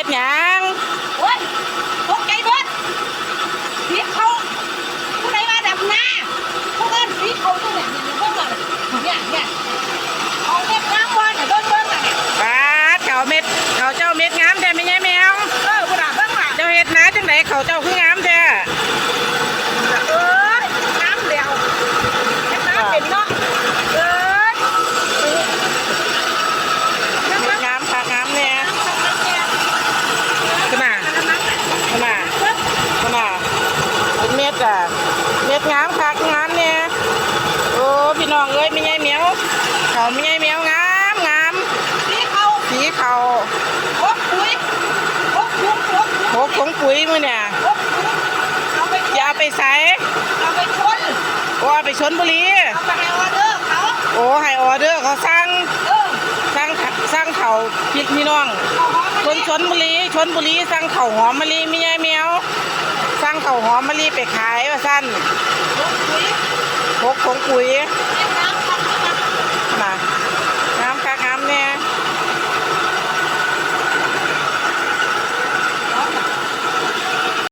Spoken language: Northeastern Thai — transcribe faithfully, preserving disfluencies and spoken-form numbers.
เฮ็ดหยัง โอ้ย ตกใจเบิด สีเขา ผู้ใดว่าดำนา ผู้เอิ้นสีเขาตัวเนี่ย เนี่ย เนี่ย เนี่ย เขาเม็ดงามบ่เนี่ย เบิ่ง เบิ่งน่ะ ปาด เขาเม็ด เขาเจ้าเม็ดงามแท้ แม่ยายแมว เออ พุ้นน่ะ เบิ่งล่ะ เจ้าเฮ็ดนาจั่งใด เขาเจ้าคืองามแท้ เอ้ย งามแล้ว เฮ็ดนาเป็นเนาะ เอ้ย เม็ดงามคักงามแน่ พุ้นน่ะ พุ้นน่ะ พุ้นน่ะ เป็นเม็ดอ่ะ เม็ดงามคักงามแน่ โอ้ พี่น้องเอ้ย แม่ยายแมว เขาแม่ยายแมวงามงาม สีเขา สีเขา หกปุ๋ย หกถุง หกถุง หกถุงปุ๋ยมื้อเนี่ย หกถุง เอาไป อย่าเอาไปใส่ เอาไปชน โอ้ เอาไปชลบุรี เอาไปให้ออเดอร์เขา โอ้ ให้ออเดอร์เขาสั่ง เออ สั่ง สั่งเขา พี่ พี่น้อง เอาหอมมา คนชลบุรี ชลบุรี สั่งเขาหอมมะลิ แม่ยายแมว สั่งเขาหอมมะลิไปขายว่าซั่น หกถุงปุ๋ย หกถุงปุ๋ย เวียดนา